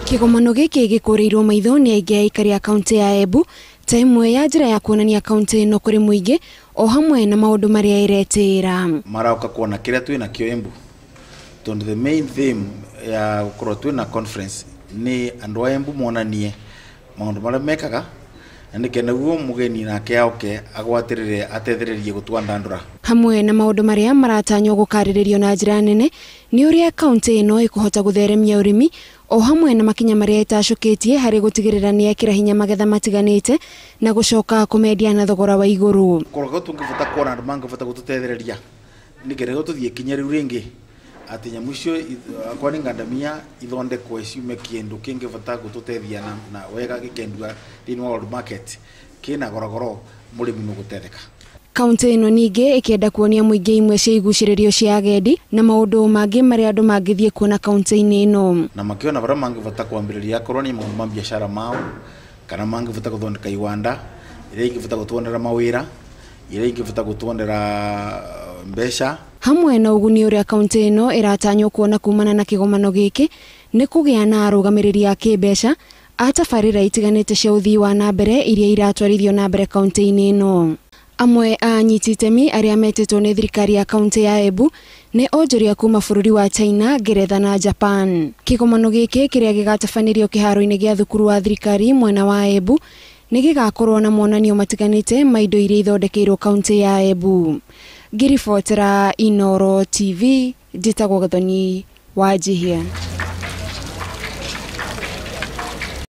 Kĩgomano gĩkĩ gĩkũrĩirwo maitho nĩ aingĩ a aikari a kaunti ya Embu ta ĩmwe ya njĩra ya kuonania kaunti ĩno kũrĩ mũingĩ o hamwe na maũndũ marĩa ĩretĩĩra. Marauka kuona kĩrĩa twĩ nakĩo Embu, tondũ the main theme ya gũkorwo twĩna conference nĩ andũ a Embu monanie maũndũ marĩa mekaga, na nĩkĩ nĩguo mũgeni nake oke agwatĩrĩre atethererie gũtwandandũra. Hamwe na maũndũ marĩa maratanywo gũkarĩrĩrio na njĩra nene nĩ ũrĩa kaunti ĩno ĩkũhota gũtheremia ũrĩmi o hamwe na makinya marĩa ĩtacũkĩtie harĩ gũtigĩrĩra nĩ yekĩra hinya magetha matiganĩte na gũcoka kũmendia na thogora wa igũrũ. Korwo tũngĩbota kuona andũ mangĩbota gũtũtethereria nĩkĩ nĩguo tũthiĩ kinya rĩu rĩngĩ atĩ nyamũ icio akorwo nĩ ngandamia ithondekwo ciume kĩndũ kĩngĩbota gũtũteithia na wega gĩkendua thĩinĩ wa world market kĩna gorogoro mũrĩmi nĩgũtetheka. Kaunti ĩno ningĩ ĩkĩenda kuonia mũingĩ imwe cia igucĩrĩrio cia agendi na maũndũ mangĩ marĩa andũ mangĩthiĩ kuona kaunti-inĩ ĩno. Na makĩona barĩa mangĩbota kwambĩrĩria akorwo nĩ maũndũ ma biacara mao kana mangĩbota gũthondeka iwanda iria ingĩbota gũtuonera mawĩra, iria ingĩbota gũtuonera mbeca. Hamwe na ũguni ũrĩa kaunti ĩno ĩratanywo kuona kumana na kĩgomano gĩkĩ nĩ kũgĩa na arũgamĩrĩri a kĩmbeca a tabarĩra itiganĩte cia ũthii wa na mbere iria iratwarithio na mbere kaunti-inĩ ĩno. Amwe a anyiti itemi arĩa metĩtwo nĩ thirikari ya kaunti ya Embu nĩ onjoria kuma bũrũri wa China, Ngeretha na Japan. Kĩgomano gĩkĩ kĩrĩa gĩgatabanĩrio kĩharo-inĩ gĩa thukuru wa thirikari mwena wa Embu nĩ gĩgakorwo na monanio matiganĩte ma indo iria ithondekeirwo kaunti ya Embu. Ngĩribotera Inooro TV, njĩtagwo Gathoni wa Njihia.